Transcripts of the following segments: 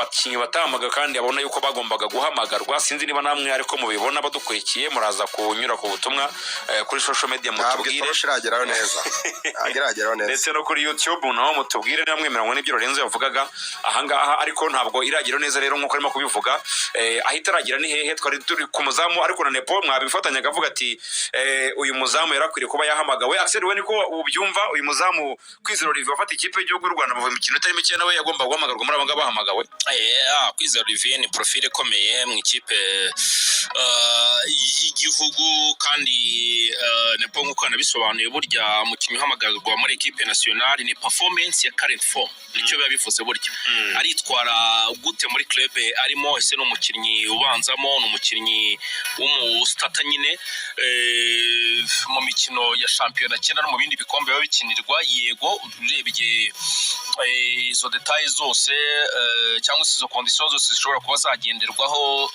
Abakinnyi batahamagawe kandi abona yuko bagombaga guhamagarwa. Sinzi niba namwe ariko mubibona, badukurikiye muraza kunyura ku butumwa kuri social media Ntabwo mutubwire. Itoroshi iragerayo neza, ntabwo iragerayo neza. Ndetse no kuri YouTube naho mutubwire niba mwemeranywa n'ibyo Lorenzo yavugaga ahangaha, ariko ntabwo irageraho neza rero nk'uko arimo kubivuga. Aho itaragira ni hehe? Twari turi ku muzamu, ariko na Nepo mwabifatanyaga avuga ati uyu muzamu yarakwiriye kuba yahamagawe. Axel, we niko ubyumva? Uyu muzamu Kwizera Olivier wafata ikipe y'igihugu y'u Rwanda mu mikino itari mike, nawe yagomba guhamagarwa muri aba ngaba bahamagawe? Kwizera Olivier ni profile ikomeye mu ikipe y'igihugu, kandi Nepo nk'uko yanabisobanuye, burya umukinnyi uhamagarwa muri équipe nationale ni performance ya current form, nicyo biba bivuze. Burya aritwara gute muri club arimo? Ese ni umukinnyi ubanzamo, ni umukinnyi w'umu starter nyine mu mikino ya shampiyona akina no mu bindi bikombe biba bikinirwa? Yego, urebye izo détails zose cyangwa se izo conditions zose zishobora kuba zagenderwaho,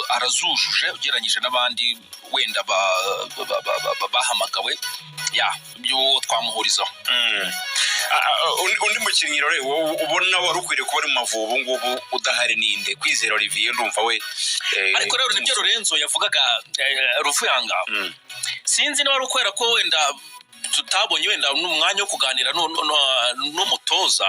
arazujuje ugereranyije n'abandi wenda bahamagawe, ya ibyo twamuhurizaho. Undi mukinnyi rero wowe ubona wari ukwiriye kuba ari mu Mavubi ubu ngubu udahari ninde? Kwizera Olivier ndumva we Ariko rero nibyo Lorenzo yavugaga, Ruvuyanga, sinzi niba ari ukubera ko wenda tutabonye wenda n'umwanya wo kuganira n'umutoza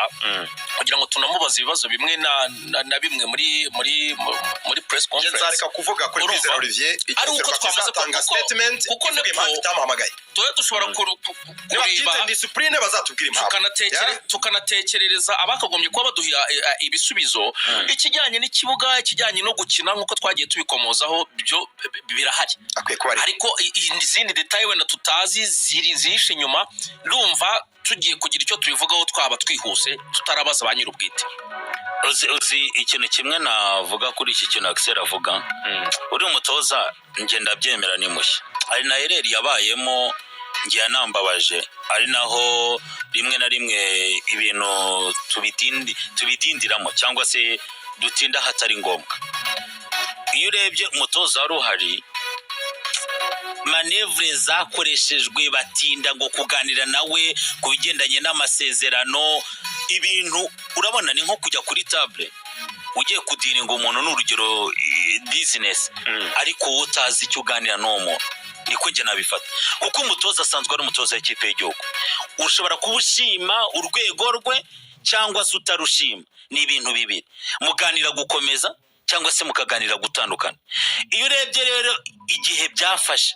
kugira ngo tunamubaze ibibazo bimwe na bimwe muri press Njye conference. Nzareka kuvuga kuri Urumva? Kwizera Olivier igihe Ari uko Ferwafa twamaze izatanga statement kuko ivuga Nepo- impamvu itamuhamagaye. Tuba dushobora Niba kureba byite discipline, bazatubwira impamvu. Tukanatekerereza abakagombye kuba baduha ibisubizo. Ikijyanye n'ikibuga, ikijyanye no gukina, nk'uko twagiye tubikomozaho, byo birahari. Akwiye kuba ari Ariko izindi détails wenda tutazi ziri zihishe inyuma, ndumva tugiye kugira icyo tubivugaho twaba twihuse tutarabaza ba nyir'ubwite. Uzi ikintu kimwe navuga kuri iki kintu Axel avuga? Uri umutoza, njye ndabyemera, ni mushya, hari na erreur yabayemo, njye yanambabaje, ari naho rimwe na rimwe ibintu tubidindiramo cyangwa se dutinda ahatari ngombwa. Iyo urebye umutoza wari uhari, manœuvres zakoreshejwe, batinda ngo kuganira nawe ku bigendanye n'amasezerano, ibintu urabona ni nko kujya kuri table ugiye kudealinga umuntu, ni urugero business, ariko wowe utazi icyo uganira n'uwo muntu. Niko njye nabifata, kuko umutoza asanzwe ari umutoza w'ikipe y'igihugu. Ushobora kuba ushima urwego rwe cyangwa se utarushima, ni ibintu bibiri: muganira gukomeza cyangwa se mukaganira gutandukana. Iyo urebye rero igihe byafashe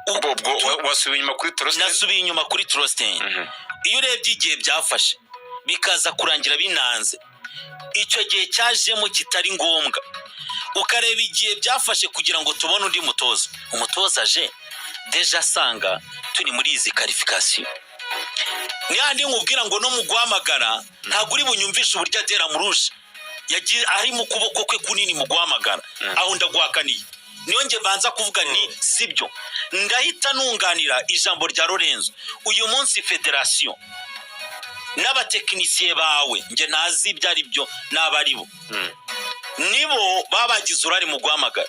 Ubwo wasubiye inyuma kuri Torsten? Nasubiye inyuma kuri Torsten. Iyo urebye igihe byafashe bikaza kurangira binanze, icyo gihe cyajemo kitari ngombwa, ukareba igihe byafashe kugira ngo tubone undi mutoza, umutoza aje déjà asanga turi muri izi qualifications, ni handi nkubwira ngo no mu guhamagara ntabwo uri bunyumvishe uburyo Adel Amrouche yagiye ari mu kuboko kwe kunini mu guhamagara. Aho ndaguhakaniye, niyo njye mbanza kuvuga ni sibyo. Ndahita nunganira ijambo rya Lorenzo. Uyu munsi federasiyo n'abatekinisiye bawe, njye ntazi ibyo ari byo n'abo ari bo, nibo baba bagize uruhare mu guhamagara.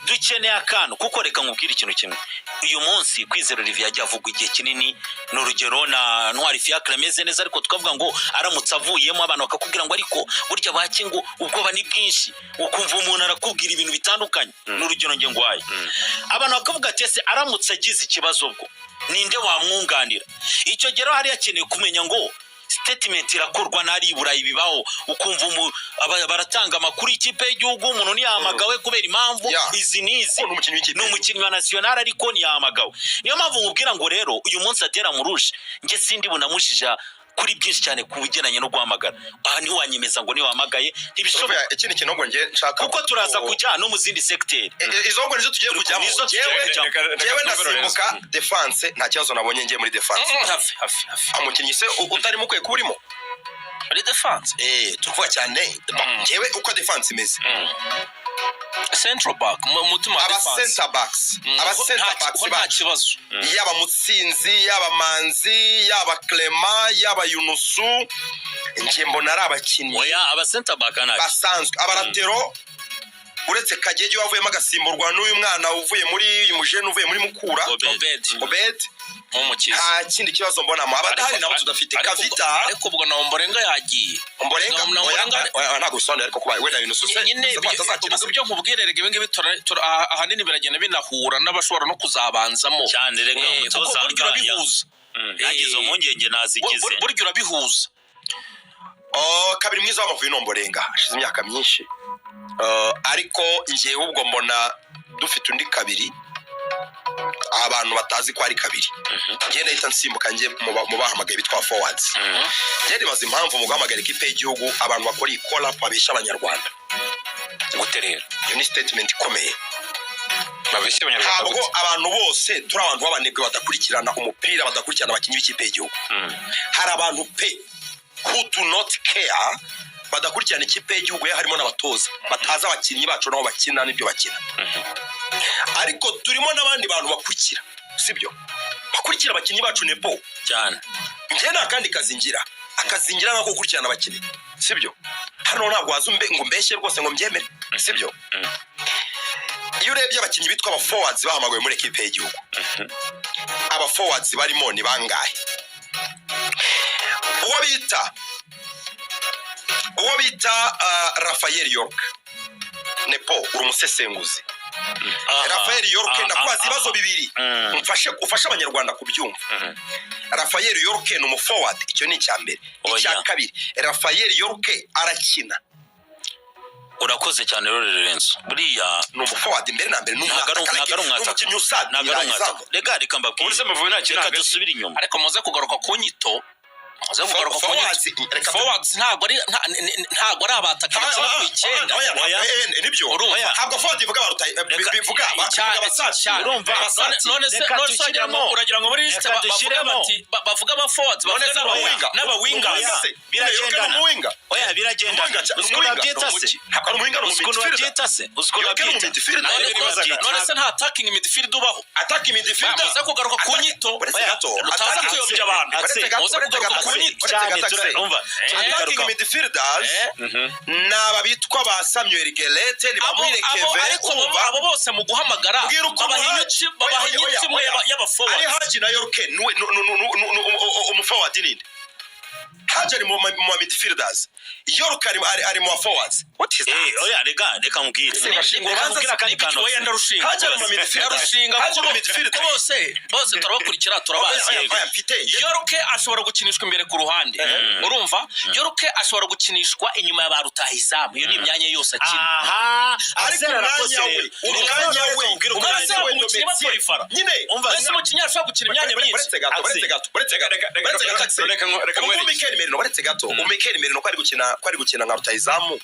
Dukeneye akantu, kuko reka nkubwire ikintu kimwe: uyu munsi Kwizera Olivier yagiye avugwa igihe kinini, ni urugero na Ntwari Fiacre ameze neza, ariko tukavuga ngo aramutse avuyemo, abantu bakakubwira ngo ariko burya bake, ngo ubwoba ni bwinshi, ukumva umuntu arakubwira ibintu bitandukanye. Ni urugero nge ngwaye, abantu bakavuga ati: "Ese aramutse agize ikibazo, ubwo ninde wamwunganira?" Icyo gihe rero hari hakenewe kumenya ngo statement irakorwa n'ari i Burayi bibaho, ukumva baratanga amakuru y'ikipe y'igihugu, umuntu ntiyahamagawe kubera impamvu izi n'izi. Kuko ni umukinnyi w'ikipe. Ni umukinnyi wa national ariko ntiyahamagawe. Niyo mpamvu nkubwira ngo rero uyu munsi Adel Amrouche, njye sindi bunamushija kuri byinshi cyane ku bigendanye no guhamagara. Aha ntiwanyemeza ngo niwahamagaye, ntibishoboka. Sophia, ikindi kintu ngo njye nshaka Kuko turaza kujya no mu zindi segiteri. Izo ngo nizo tugiye kujyamo. Nizo tugiye kujyamo. Njyewe ndasimbuka défense, nta kibazo nabonye ngiye muri défense. Hafi hafi hafi. Umukinnyi se utarimo ukwiye kuba urimo? Muri défense? Tuvuga cyane. Njyewe uko défense imeze, Central back, mu mutima wa aba defense. Center backs, aba center backs ho nta bacu, kibazo. Yaba Mutsinzi, yaba Manzi, yaba Clement, yaba Yunusu, njye mbona ari abakinnyi Oya, aba center back ntacyo. basanzwe. Aba latéraux Uretse Kagege wavuyemo agasimburwa n'uyu mwana uvuye muri uyu mujene uvuye muri Mukura. Obed. Obed. Obed. Nk'umukiza. Nta kindi kibazo mbonamo. Abadahari nabo tudafite Kavita. Ariko ubwo na Omborenga yagiye. Omborenga. Na Oya, Omborenga- oya, ntabwo bisobanuye, ariko kuba wenda ibintu suse Nyine ko atazakina ubwo ibyo nkubwire rega, ibi ngibi ahanini biragenda binahura n'abashobora no kuzabanzamo. Cyane, rega Kuko umutoza burya ngaya. urabihuza. Nanjye izo mpungenge nazigize. Burya urabihuza. Oh, kabiri mwiza w'Amavubi ni Omborenga, hashize imyaka myinshi. Ariko njyewe ubwo mbona dufite undi kabiri abantu batazi ko ari kabiri. Njye ndahita nsimbuka njye mu bahamagaye bitwa forwards. Njye nibaza impamvu mu guhamagara ikipe y'igihugu abantu bakora iyi call up babeshya Abanyarwanda. Gute rero? Iyo ni statement ikomeye. Babeshye Abanyarwanda Ntabwo gute? abantu bose turi abantu b'abanebwe badakurikirana umupira, badakurikirana abakinnyi b'ikipe y'igihugu. Hari abantu pe who do not care, badakurikirana ikipe y'igihugu, harimo n'abatoza batazi abakinnyi bacu n'aho bakina n'ibyo bakina. Ariko turimo n'abandi bantu bakurikira, sibyo, bakurikira abakinnyi bacu, nepo. Cyane. Njye nta kandi kazi ngira, akazi ngira nako gukurikirana abakinnyi, sibyo. Hano ntabwo waza ngo umbeshye rwose ngo mbyemere, sibyo. Iyo urebye abakinnyi bitwa aba forwards bahamagawe muri ekipe y'igihugu, aba forwards barimo ni bangahe? Uwo bita Rafael York, nepo, uri umusesenguzi. Rafael York, ndakubaza ibibazo bibiri, mfashe ufashe Abanyarwanda kubyumva. Rafael York ni umuforward, icyo ni icya mbere. Oya. Icya kabiri, Rafael York arakina? Urakoze cyane rero, Lorenzo, buriya Ni umuforward mbere na mbere, ni ntabwo ari umwataka, ntabwo ari ni umwataka. umukinnyi usatira Ntabwo ari umwataka. izamu. Reka mbabwire. Ubundi se Amavubi ntakina Reka hagati? dusubire inyuma. Ariko muze kugaruka ku nyito, muze kugaruka ku Forwards, nyito. reka Forwards ntabwo ari abataka bakina ku icyenda. Oya, Oya. nibyo. Urumva? Ntabwo forward bivuga baruta Reka- bivuga Cyane, bivuga abasatira. cyane. Urumva? Abasatira. None se Reka none se uragira ngo dushyiremo. uragira ngo muri liste Reka bavuga dushyiremo. bati bavuga aba forwards, None bavuga se umuwinga? n'abawingers. Umuwinga se? Biragendana. Ni umuwinga. Oya, biragendana. Umuwinga Uzi ukuntu umuwinga babyita ni se? umuki? Ntabwo ari umuwinga, ni Uzi ukuntu umumidfielder. babyita se? Uzi ukuntu York ni babyita? umumidfielder. Ntabwo None babyita. none se nta attacking midfield ubaho? Attacking midfielder. Muze kugaruka ku nyito. Uretse Oya, gato. Utaza kuyobya abantu. Uretse gato, Muze uretse kugaruka gato, ku nyito. uretse Cyane, gato, umva, attacking turabigarukaho. midfielders ni aba bitwa ba Samuel Gueulette, ni ba Abo Muhire abo Kevin. ariko Urumva? abo bose mu guhamagara Mbwira ukuntu babaha Haji- inyito, oya, babaha oya, inyito imwe oya. y'aba Ari forwards. Haji na York nuwe umuforward ninde? Haji ari mu midfielders, York ari mu forwards. What is that? Oya, reka nkubwire. Se, bashinga Reka urubanza nkubwire akandi kantu. Oya, ndarushinga. Haji ari mu midfielders. Ndarushinga. Haji ari mu Kuko midfielder. bose turabakurikira, turabazi. Oya, oya, mfite York ashobora gukinishwa imbere ku ruhande, urumva? York ashobora gukinishwa inyuma ya ba rutahizamu, iyo ni imyanya yose akina. Aha. Ariko Axel umwanya arakoze. we, umwanya we, Umwanya umwanya we umukinnyi Dometier. bapolifara. Nyine Umva, Mbese umukinnyi ashobora gukina imyanya myinshi. Uretse gato, uretse gato, uretse gato, uretse gato, Axel. Reka Ubu nkwereke. Mikel Merino, uretse gato, ubu Mikel Merino ko ari gukina nka rutahizamu,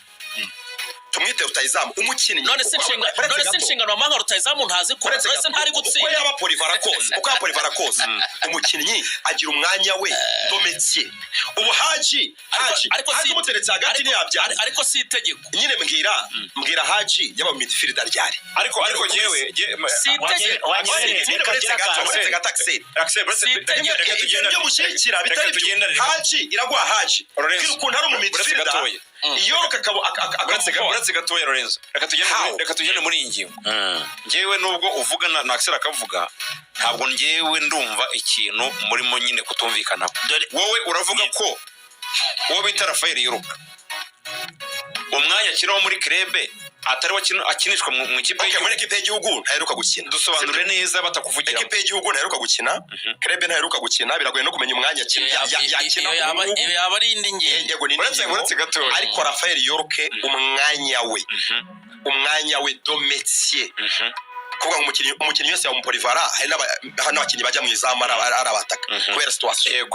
tumwite rutahizamu umukinnyi. None se inshinga Uretse none se gato. inshingano wamuha rutahizamu ntazikora? Uretse None se gato. ntari Uko gutsinda? yaba polyvalent kose, uko yaba polyvalent kose, umukinnyi agira umwanya we de métier. Ubu Haji Ariko Haji si umuteretse hagati ntiyabyaza. Ariko si itegeko. Nyine mbwira, Haji yaba mu midfielder ryari? Ariko jewe Si itegeko. Wanyemereye, Nyine reka uretse gira gato, akantu. uretse gato, Axel. Axel, Si itegeko. reka Ibyo tugendane. byo mushyigikira Reka bitari byo. tugendane. Haji iraguha Haji. Lorenzo, Mbwira ukuntu ari umu uretse midfielder, gatoya. York akaba Uretse gatoya, Lorenzo, reka tugende How? reka tugende muri iyi ngingo. Njyewe nubwo uvuga na Axel akavuga, ntabwo njyewe ndumva ikintu murimo nyine kutumvikanaho. Dore- Wowe uravuga ko uwo bita Rafael York umwanya akinaho muri club atari we akinishwa mu ikipe Okay, muri y'igihugu. ekipe y'igihugu ntaheruka gukina. Dusobanure neza batakuvugira. Ekipe y'igihugu ntaheruka gukina, club ntaheruka gukina, biragoye no kumenya umwanya yakina Iyo ubu ngubu. Iyo yaba ari indi ngingo. Yego, ni indi ngingo. Uretse gatoya. Ariko Rafael York, umwanya we de métier, kuvuga ngo umukinnyi wese yamupolivara, hari n'abakinnyi bajya mu izamu ari abataka kubera situation.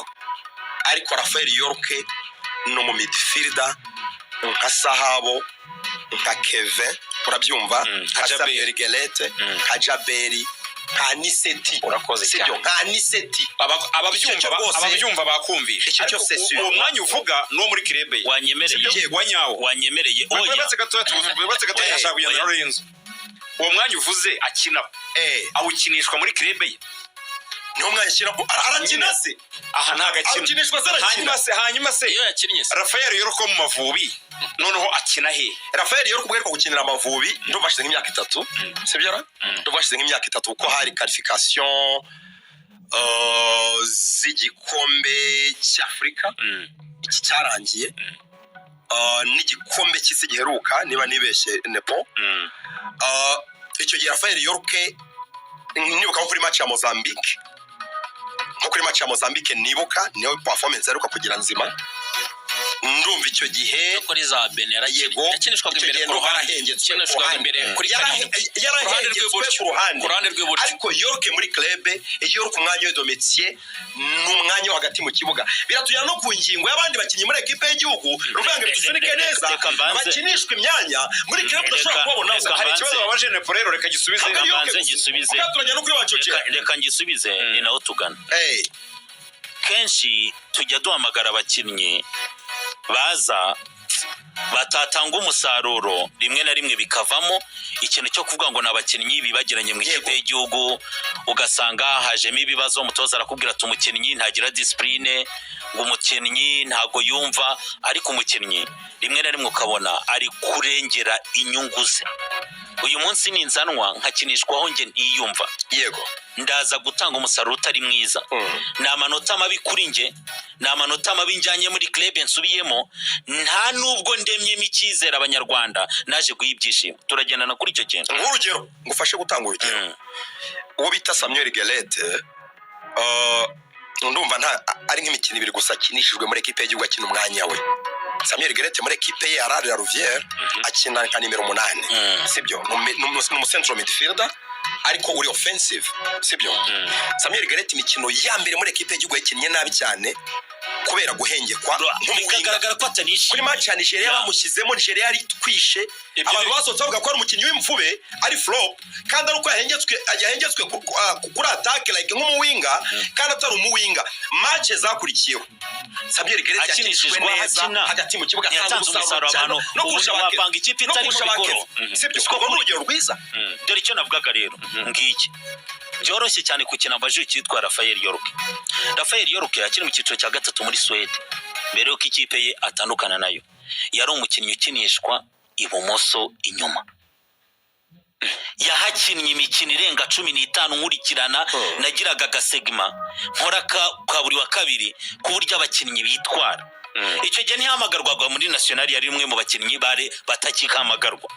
Ariko Rafael York ni umu midfielder nka Sahabo, nka Kevin, urabyumva, Nka nka Jaberi. Samuel Gueulette, nka Jaberi, nka Anicet. Urakoze Sibyo? cyane. Nka Anicet. Ababyumva Icyo rwose- ababyumva bakumvisha. Icyo Ariko cyose si- uwo mwanya uvuga ni uwo muri club ye. Wanyemereye? Sibyo? Wa nyawo. Wanyemereye? Oya. Uretse gatoya, uretse gatoya, Oya, ashaka kugenda oya. na Lorenzo. Uwo mwanya uvuze akina, awukinishwa muri club ye? Niwo mwanya ashyira arakina se? Aha ntabwo akina. Akinishwa se, arakina? Hanyuma se Iyo yakinnye se? Rafael York mu Mavubi noneho akina he? Rafael York ubwo ariko gukinira Amavubi, ndumva hashize nk'imyaka 3, sibyo ra? Ndumva hashize nk'imyaka 3, kuko hari qualification z'igikombe cy'Afurika iki cyarangiye, n'igikombe cy'isi giheruka, niba nibeshye nepo. Icyo gihe Rafael York, nibuka nko kuri match ya Mozambique, nibuka niyo performance aheruka kugira nzima, ndumva icyo gihe. No kuri za Benin yarakinnye. Yego. Yakinishwaga Icyo imbere gihe ku ndumva ruhande. yarahengetswe ku Yakinishwaga ruhande. imbere kuri karindwi. Yarahengetswe rw'iburyo. ku ruhande. Ku ruhande rw'iburyo. Ariko York muri club, York umwanya we de métier ni umwanya wo hagati mu kibuga. Biratujyana no ku ngingo y'abandi bakinnyi muri ekipe y'igihugu, ruvuga ngo dusunike neza, Reka mbanze. bakinishwa imyanya muri club udashobora kubabonamo. Reka Hari mbanze. ikibazo babaje Nepo rero, reka gisubize. Reka York mbanze gusa. ngisubize. Kuko turajya no kuri ba Chochera. Reka ngisubize, ni naho tugana. Kenshi tujya duhamagara abakinnyi baza batatanga umusaruro, rimwe na rimwe bikavamo ikintu cyo kuvuga ngo ni abakinnyi bibagiranye mu ikipe y'igihugu, ugasanga hajemo ibibazo. Umutoza arakubwira ati umukinnyi ntagira discipline, ngo umukinnyi ntago yumva. Ariko umukinnyi rimwe na rimwe ukabona ari kurengera inyungu ze. Uyu munsi ninzanwa nkakinishwaho njye ntiyumva, ndaza gutanga umusaruro utari mwiza. Ni amanota mabi kuri njye, ni amanota mabi njyanye muri club nsubiyemo. Nta nubwo ndemyemo icyizere Abanyarwanda naje guha ibyishimo. Turagendana kuri icyo kintu? Nk'urugero, ngufashe gutanga urugero, uwo bita Samuel Gueulette, ndumva nta ari nk'imikino 2 gusa akinishijwe muri ekipe y'igihugu akina umwanya we. Samuel Gueulette muri ekipe ye ya La Louvière akina nka nimero 8, sibyo? Ni umucentral midfielder ariko uri offensive, sibyo? Samuel Gueulette imikino ya mbere muri ekipe y'igihugu yakinnye nabi cyane kubera guhengekwa nk'umuwinga. Bikagaragara ko atanishimye. Kuri match ya Nigeria bamushyizemo, Nigeria yari twishe. Abantu basohotse bavuga ko ari umukinnyi w'imfube, ari flop, kandi ari uko yahengetswe kuri attaque like nk'umuwinga kandi atari umuwinga. Match zakurikiyeho Samuel Gueulette Akinishijwe yakinishijwe neza akina. hagati mu kibuga, atanze Yatanze umusaruro umusaruro cyane abantu no ubu kurusha ba wapanga ikipe no itari kurusha muri ba goro. Kevin. Sibyo? Siko Urwo ni kuri. urugero rwiza. Dore icyo navugaga rero ngiki, byoroshye cyane kukina amajwi cyitwa Rafael York. Rafael York akiri mu cyiciro cya gatatu muri Suwede, mbere y'uko ikipe ye atandukana nayo, yari umukinnyi ukinishwa ibumoso inyuma. Yahakinnye imikino irenga 15 nkurikirana. Nagiraga agasegma nkora ka buri wa kabiri ku buryo abakinnyi bitwara. Icyo gihe ntihamagarwaga muri nationale, yari umwe mu bakinnyi bare batakihamagarwa.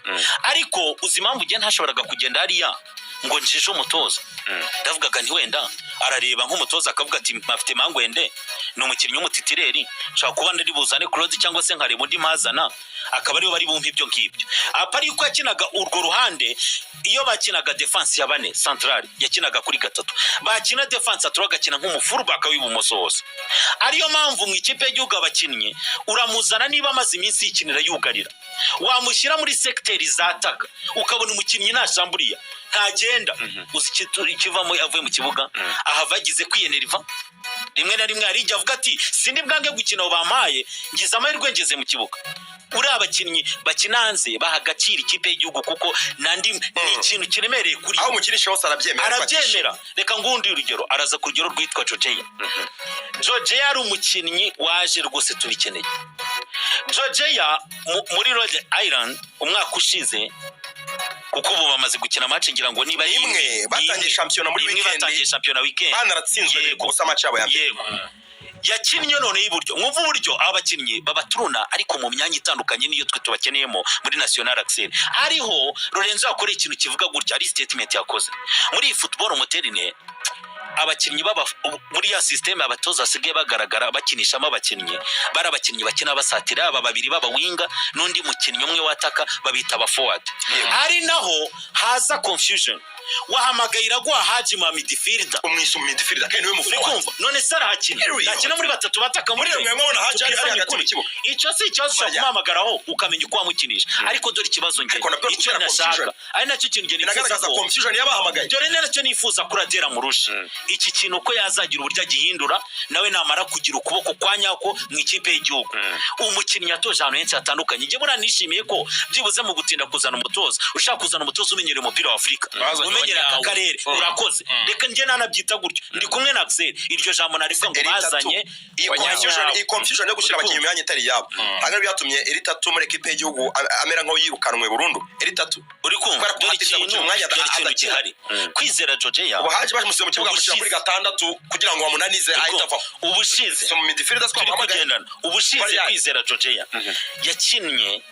Ariko uzi impamvu ugiye ntashoboraga kugenda hariya ngo njije umutoza? Ndavugaga nti wenda arareba nk'umutoza akavuga ati mafite Mangwende, ni umukinnyi w'umutitulaire, nshobora kuba ndari buzane Claude cyangwa se nkareba undi mpazana, akaba ariwe bari bumpe ibyo ngibyo. Apari yuko yakinaga urwo ruhande, iyo bakinaga défense ya bane centrale yakinaga kuri gatatu, bakina défense à trois agakina nk'umufullback w'ibumoso hose. Ariyo mpamvu mu ikipe y'igihugu abakinnyi uramuzana, niba amaze iminsi yikinira yugarira, wamushyira muri secteur z'attaque ukabona umukinnyi ntashamburiya, ntagenda. Uzi ikivamo avuye mu kibuga? Ahava agize kwiyeneriva. Rimwe na rimwe hari igihe avuga ati sindi bwange gukina, abo bampaye, ngize amahirwe ngeze mu kibuga. Uriya abakinnyi bakina hanze baha agaciro ikipe y'igihugu, kuko nandi ni ikintu kiremereye kuri Aho umukinisha hose arabyemera, ariko Arabyemera. Reka ngundi urugero, araza ku rugero rwitwa Jojeya. Jojeya ari umukinnyi waje rwose tubikeneye. Jojeya muri Rhode Island umwaka ushize, kuko ubu bamaze gukina match ngira ngo niba ari Imwe, batangiye imwe. shampiyona muri Imwe, weekend. Batangiye shampiyona weekend. Banaratsinzwe ku busa match yabo ya mbere. Yego, yakinnye none y'iburyo. Mwumva uburyo abakinnyi babaturuna, ariko mu myanya itandukanye niyo twe tubakeneyemo muri national. Axel ariho Lorenzo yakoreye ikintu kivuga gutya, ari statement yakoze muri iyi football moderne. Abakinnyi baba muri ya système abatoza basigaye bagaragara bakinishamo abakinnyi, bari abakinnyi bakina basatira, aba babiri b'abawinga n'undi mukinnyi umwe wataka, babita aba forward. Ari naho haza confusion, wahamagaye Iraguha Haji mu midfielder. Umwise midfielder kandi niwe mu Uri forward. kumva? None se arahakina? Here we go. Nakina muri batatu bataka muri Muri iyo mwabona Haji ari Tubwizanye hagati mu ukuri. kibuga. Icyo si ikibazo, ushobora Oya. kumuhamagaraho ukamenya uko wamukinisha. Ariko dore ikibazo njye Ariko nabwo icyo kubera nashaka, confusion. ari nacyo kintu njye nifuza Binagaragaza ko confusion y'abahamagaye. Dore ni nacyo nifuza kuri Adera Murusha, iki kintu ko yazagira uburyo agihindura nawe namara kugira ukuboko kwa nyako mu ikipe y'igihugu. Umukinnyi yatoje ahantu henshi hatandukanye. Njye buriya nishimiye ko byibuze mu gutinda kuzana umutoza, ushaka kuzana umutoza umenyereye umupira wa Afurika. Bazanye Umenyera aka Wanyawe. karere. Urakoze. Reka njye nanabyita gutyo, ndi kumwe na Axel. Iryo jambo narivuga ngo Eri Tatu, bazanye iyi wanyawe. confusion, iyi confusion yo gushyira abakinnyi mu myanya itari iyabo, ntabwo ari byatumye Eri Tatu muri ekipe y'igihugu amera nk'aho yirukanwe burundu, Eri Tatu? Uri kumva? Kubera ko Dore hatiriza ikintu, gukina umwanya dore ikintu adakina. gihari. Kwizera Jojea, Ubu haje bamusize mu kibuga, bamushyira kuri Ubushize. gatandatu kugira ngo bamunanize, ahita avamo. Ubushize Si mu midfielder turi twamuhamagaye. kugendana, ubushize Bariya. Kwizera Jojea yakinnye.